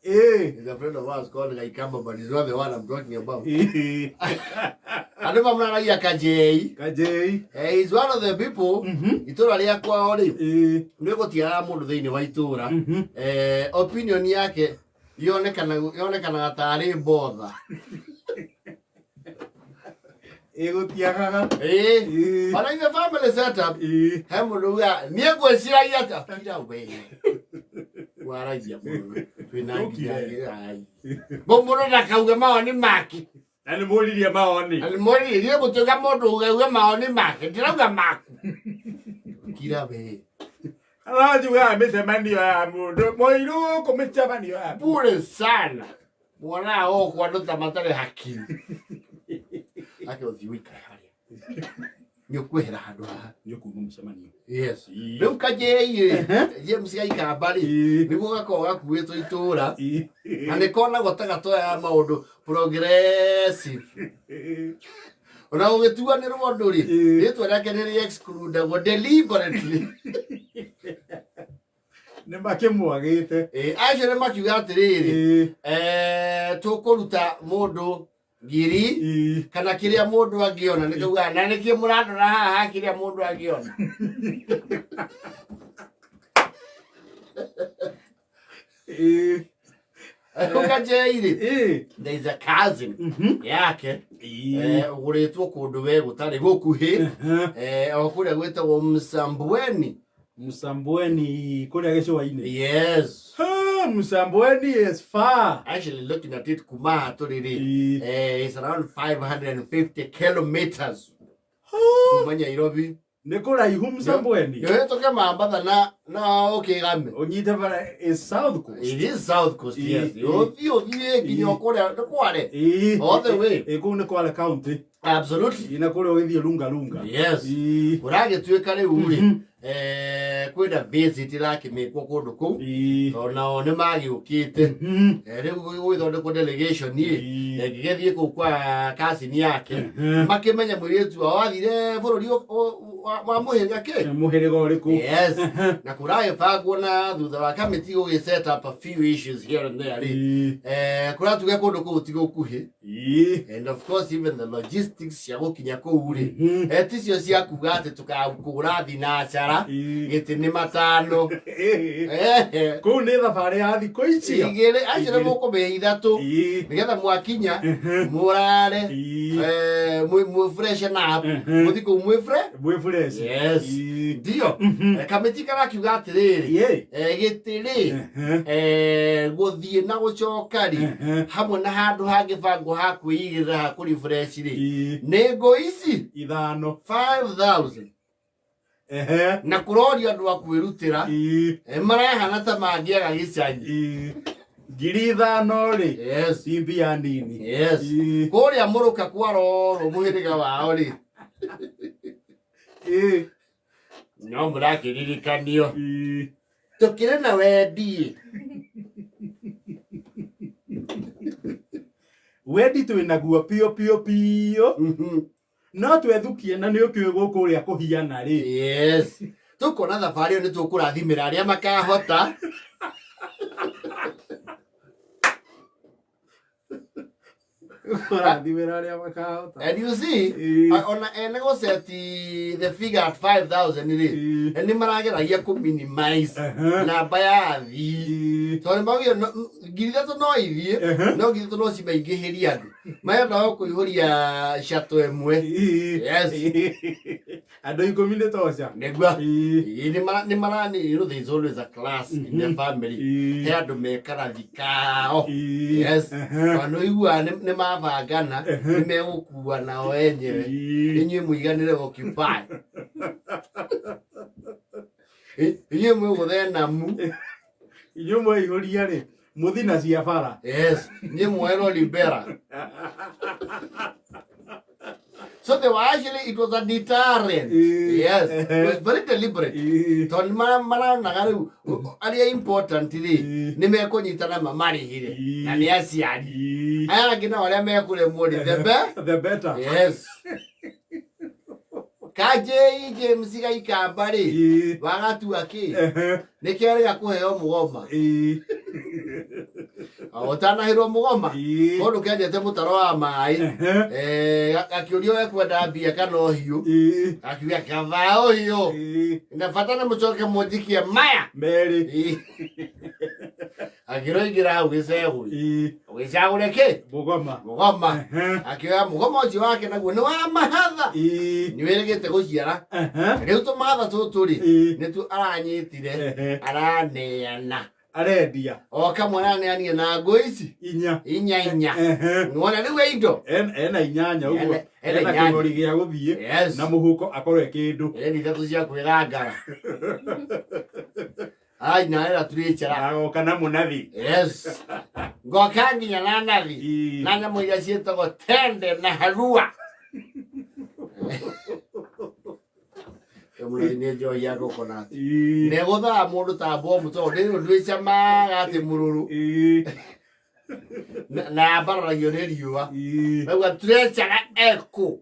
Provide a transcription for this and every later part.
Ĩĩ. Is a friend of ours called Gaikamba, but he's not the one I'm talking about. Ĩĩ. Andũ mamũraragia Kajei. Kajei. Eh, he's one of the people itũra rĩa kwao rĩ Ĩĩ. nĩ gũtiagaga mũndũ thĩinĩ wa itũra. Eh, opinion yake yonekanaga tarĩ mbotha. Ĩgũtiagaga. Ĩĩ. Ĩĩ. Ona in the family setup Ĩĩ. he mũndũ uga niĩ ngwĩciragia atĩ kira we waragia mũno twĩna nginya ai mũndũ ndakauge mawoni make. Na nĩ mũririe mawoni. Na nĩ mũririe gũtuĩka mũndũ uge uge mawoni make, ndĩrauga maku. Kira we. Aranjugaga mĩcemanio ya mũndũ mũiru gũkũ mĩcemanio ya Bure sana. Mwonaga gũkũ andũ ta matarĩ hakiri. Ake ũthiĩ ũikare harĩa. Nĩ ũkwehera handũ haha. Nĩ ũkuuma mũcemanio. Yes. Ĩĩ. Rĩu Kajei rĩ, James Gaikamba rĩ, Ĩĩ. nĩguo gakoragwo gakuĩtwo itũra Ĩĩ. na nĩ konagwo ta gatoyaga maũndũ progressive. Ona gũgĩtuanĩrwo ũndũ rĩ, Ĩĩ. rĩtwa rĩake nĩ rĩ excludagwo deliberately. Nĩ makĩmwagĩte. Ĩĩ, acio nĩ makiuga atĩrĩrĩ, Ĩĩ. eh, tũkũruta mũndũ ngiri Ĩĩ. kana kĩrĩa mũndũ angĩona nĩ kauga na nĩkĩ mũrandora haha kĩrĩa mũndũ angĩona. Ĩĩ. Ũkajei rĩ, Ĩĩ. there is a cousin yake Ĩĩ. eh, ũgũrĩtwo kũndũ we gũtarĩ gũkuhĩ, eh, o kũrĩa gwĩtagwo Msambweni. Msambweni kũrĩa gĩcũa-inĩ. Yes. Ha, Msambweni is far. Actually looking at it kuma haha tũrĩ rĩ, Ĩĩ. eh, it's around 550 kilometers kuma Nairobi. Nĩ kũraihu Msambweni. Ũhĩtũke Mambatha na ũkĩgame. Ũnyite bara is South Coast. It is South Coast, yes. Ĩĩ. Ũthiĩ ũthiĩ nginya Ĩĩ. kũrĩa nĩ Kware. Ĩĩ. All the way. Ĩĩ, kũu nĩ Kwale County. Absolutely. Ĩĩ, na kũrĩa ũgĩthiĩ Lunga Lunga. Yes. Ĩĩ. Kũragĩtuĩka rĩu rĩ, eh, kwĩna visit ĩrakĩmĩkwo kũndũ kũu. Ĩĩ. Tondũ nao nĩ magĩũkĩte. Eh, rĩu gũgĩthondekwo delegation ĩ, Ĩĩ. ĩngĩgĩthiĩ kũu kwa cousin yake. Makĩmenya mũirĩtu wao athire bũrũri wa mũhĩrĩga kĩ? Mũhĩrĩga ũrĩkũ? Yes. Na kũragĩbangwo na thutha wa kamĩtĩ gũgĩ set up a few issues here and there rĩ. Ĩĩ. Eh, kũratuga kũndũ kũu ti gũkuhĩ. Ĩĩ. And of course even the logistics cia gũkinya kũu rĩ, eh, ticio cia kuga atĩ tũkakũra thinacara Ĩĩ. gĩtĩ nĩ matano. Ĩĩ. Eh, Kũu nĩ thabarĩ ya thikũ icio. igĩrĩ acio nĩ Igĩrĩ. mũkũmĩhe ithatũ Ĩĩ. nĩgetha mwakinya mũrare, Ĩĩ. eh, mwĩ freshen up, mũthiĩ kũu mwĩ fresh. Mwĩ fresh. Yes. Ĩĩ. Ndio. Eh, kamĩtĩ karakiuga atĩrĩrĩ, Ĩĩ. eh, gĩtĩ rĩ, eh, gũthiĩ na gũcoka rĩ, hamwe na handũ hangĩbangwo ha kwĩigĩrĩra ha kũ refresh rĩ, Ĩĩ. nĩ ngũ ici Ithano. 5000. Ehe. Na kũrorio andũ a kwĩrutĩra, Ĩĩ. eh, marahana ta mangĩaga gĩcagi. Ĩĩ. 5,000 rĩ. Yes. Ti mbia nini. Yes. Ĩĩ. Kũrĩa mũrũka kwarorwo mũhĩrĩga wao rĩ, Ĩĩ. no mũrakĩririkanio Ĩĩ. tũkĩrĩ na wendi. Wendi twĩ naguo piũ piũ piũ. No twethukie na nĩ ũkĩũĩ gũkũ ũrĩa kũhiana rĩ. Yes. Tũkuona thabarĩ ĩyo nĩ tũkũrathimĩra arĩa makahota. Kũrathimĩra arĩa makahota. And you see, Ĩĩ. ona ene gũceti the figure at 5000 rĩ, Ĩĩ. nĩ marageragia kũ minimize namba ya athii. Ĩĩ. Tondũ maugire 3,000 no ithiĩ, no 3,000 no cimaingĩhĩrie andũ. Marenda o kũihũria shuttle ĩmwe. Ĩĩ. Yes. Andũ 10 nĩ toca. Nĩguo. Ĩĩ. Ĩĩ, nĩ mara you know there is always a class in the family. Ĩĩ. He andũ mekarathi kao. Ĩĩ. Yes. Tondũ nĩ ũiguaga nĩ mabangana, nĩ megũkua nao enyewe. Ĩĩ. Inyuĩ mũiganĩre occupy. Inyuĩ mwĩgũthenamu. Inyuĩ mweihũria rĩ, mũthi na cia bara. Yes. Inyuĩ mwoerwo libera. So they were actually, it was a deterrent. Ĩĩ. Yes. It was very deliberate. Ĩĩ. Tondũ maronaga rĩu arĩa important rĩ, Ĩĩ. nĩ mekũnyitana mamarĩhĩre Ĩĩ. na nĩ aciari. Ĩĩ. Aya angĩ nao arĩa mekũremwo rĩ, the be The better. Yes. Kajei James Gaikamba rĩ, Ĩĩ. wagatua kĩ? Ehe. Nĩ kĩarĩga kũheo mũgoma. Ĩĩ. Ũtanahĩrwo mũgoma Ĩĩ. kũndũ kenjete mũtaro wa maĩ. Ehe. Gakiũrio ekwenda mbia kana ũhiũ. Ĩĩ. Akiuga kaba ũhiũ Ĩĩ. na bata nĩ mũcoke mũnjikie maya. Merĩ. Ĩĩ. Akĩroingĩra hau gĩcegũ. Ĩĩ. Ũgĩcagũre kĩ? Mũgoma. Mũgoma. Ehe. Akĩoya mũgoma ũcio wake naguo nĩ wa mahatha. Ĩĩ. Nĩ wĩrĩgĩte gũciara. Ehe. Rĩu tũmahatha tũtũ rĩ Ĩĩ. nĩtuo aranyitire Ehe. araneana. Arendia. O kamwe araneanire na ngũ ici Inya. inya inya. Ehe. Nĩwona rĩu e indo. Ena inyanya ũguo. Ena Ena inyanya. kĩng'ori gĩa gũthiĩ. Yes. Na mũhuko akorwo e kĩndũ. Ĩni ithatũ cia kwĩgangara. Arainarĩra turĩcara. Agoka na mũnathi. Yes. Ngoka nginya na nathi. Ĩĩ. Na nyamũ iria ciĩtagwo tende na harua. Mũnathi nĩ njohi ya coconut. Ĩĩ. Nĩ gũthaa mũndũ ta bomu tondũ ndĩ ũndũ ĩcamaga atĩ mũrũrũ Ĩĩ. na yambararagio nĩ riũa. Ĩĩ. Rauga turecara ekũ.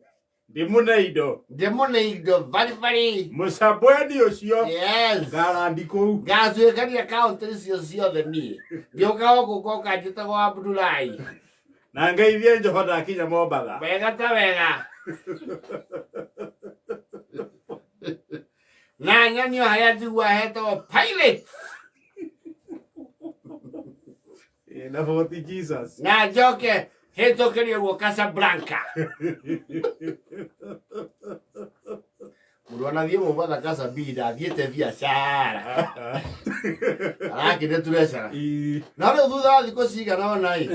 Ndĩmũne indo. Ndĩmũne indo baribari. Mũcabweni ũcio. Yes. Ngarandi kũu. Ngatuĩkania kaũntĩ icio ciothe niĩ. Ngĩũka gũkũ ngoka njĩtagwo Abdulai. Na ngeithie Njoho ndakinya Mombatha. Wega ta wega. Na nyonio harĩa njigua hetagwo Pilot. Ĩĩ, na Fort Jesus. Na njoke hĩtũkĩrie ũguo Casablanca. Mũndũ anathiĩ Mombatha Casabida athiĩte biacara. Arakĩne turecara. Ĩĩ. Na rĩu thutha wa thikũ cigana ũna ĩ,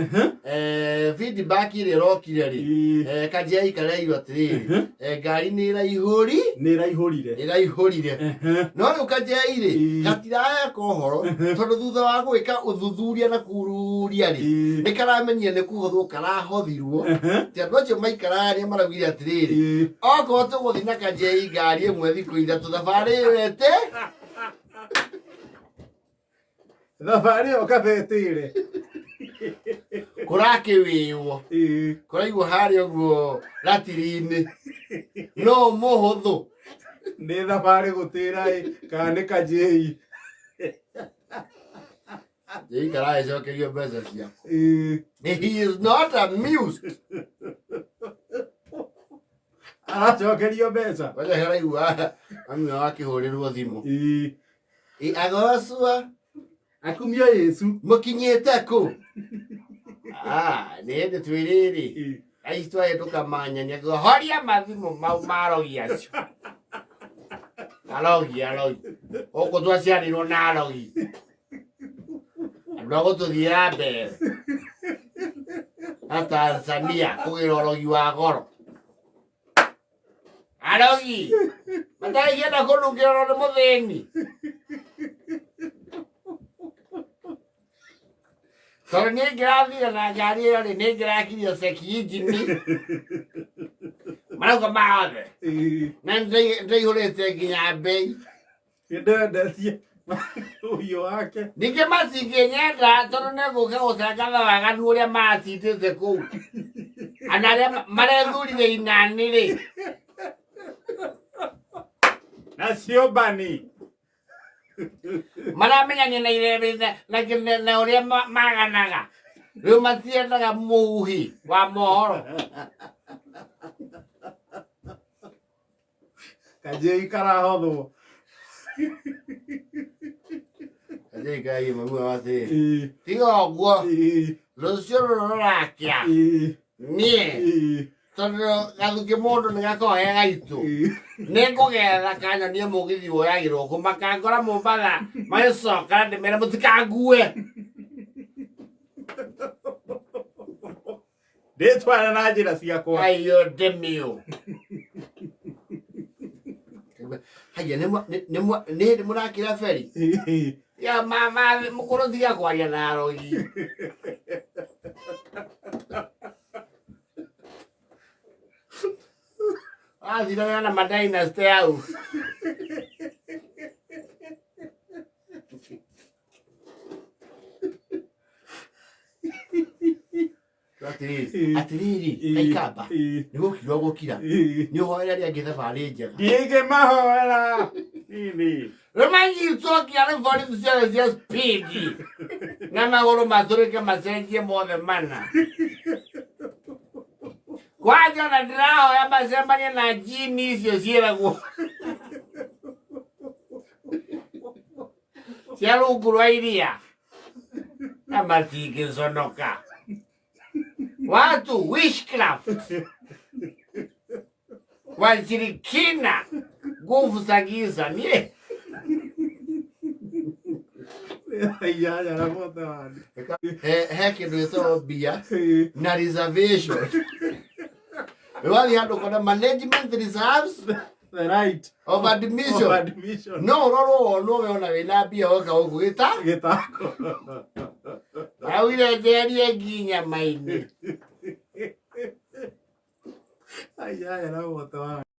Ehe. Feedback ĩrĩa ĩrokire rĩ, Ĩĩ. Kanjia ikareirwo atĩrĩrĩ, Ehe. ngari nĩ ĩraihũri Nĩ ĩraihũrire. ĩraihũrire. Ehe. No rĩu Kanjei rĩ, Ĩĩ. gatiraheka ũhoro Ehe. tondũ thutha wa gwĩka ũthuthuria na kururia rĩ, Ĩĩ. nĩ karamenyire nĩ kũhothwo karahothirwo. Ehe. Ti andũ acio maikaraga nĩ maraugire atĩrĩrĩ, Ĩĩ. okorwo tũgũthiĩ na Kanjei ngari ĩmwe thikũ ithatũ thabarĩ ĩyo ĩte Thabarĩ ĩyo kabetĩre. kũrakĩwĩwo. Ĩĩ. Kũraigwo harĩa ũguo ratiri-inĩ. No mũhũthũ. Nĩ thabarĩ gũtĩra ĩ kana nĩ Kanjei. Njei karagĩcokerio mbeca ciako. Ĩĩ. He is not amused. Aracokerio mbeca. Kwanja haraigua mami wao akĩhũrĩrwo thimũ. Ĩĩ. Ĩ, agocwa Akumio Yesu. mũkinyĩte kũ? Ah, nĩ hĩndĩ twĩ rĩrĩ. Ĩĩ. Aici twahĩtũka manyani akiuga horia mathimũ mau ma arogi acio. Arogi arogi. Gũkũ twaciarirwo na arogi. Andũ a gũtũthiĩra mbere. Na Tanzania kũgĩra ũrogi wa goro. Arogi. Matarĩkĩenda kũnungĩrwo nĩ mũthĩni. Tondũ niĩ ngĩrathire na ngari ĩyo rĩ, nĩ ngĩrakirie ceki injini. Marauga mothe. Ĩĩ. Na ndaihũrĩte nginya mbei. Nĩndendetie ũhiũ wake. Ningĩ matingĩnyenda tondũ nĩngũka gũtangatha waganu ũrĩa macindĩte kũu. Ana arĩa marethurire inani rĩ, Nacio mbani. maramenyania na irebe na ũrĩa maganaga. Rĩu matiendaga mũhuhi wa mohoro. Kanjei karahothwo. Ngai mami wa atĩrĩrĩ. Ĩĩ. Tiga ũguo, Ĩĩ. rũciũ rũrũ rũrakĩa. Ĩĩ. Niĩ, Ĩĩ. tondũ gathukĩ mũndũ nĩ gakoragwo ge gaitũ. Ĩĩ. Nĩngũgetha kanyonie mũgithi woyagĩrwo kũ makangora Mombatha magĩcoka na ndĩmere mũtikangue. Ndĩtwara na njĩra ciakwa. Aiyo ndĩmĩũ. Haya nĩ hĩndĩ mũrakĩra beri. Ĩĩ. Ya mama mũkũrũ tiga kwaria na arogi. Athirana na madynasty hau. Atĩrĩrĩ, atĩrĩrĩ, kaikamba Ĩĩ. nĩ gũkira ũgũkira Ĩĩ. nĩ ũhoere arĩa angĩ thabarĩ njega. Ndingĩmahoera. Nini. Rĩmanyitwo nginya nĩ borithi ciothe cia spidi. Na magũrũ matũrĩke macenjie mothe mana. Kwanja ona ndĩrahoya macemanie na njini icio ciĩragwo cia rungu rwa iria na matingĩconoka. Watu witchcraft, washirikina, nguvu za giza niĩ. Iyaya na mothe wani. He kĩndũ gĩtagwo mbia na reservation. Wathiĩ handũ ũkona management reserves The right of of admission. Admission. No ũrorwo wonwo we ona wĩna mbia woka ũguo gĩta Gĩtako. Augire njerie nginya maini. Iyaya na mothe wani.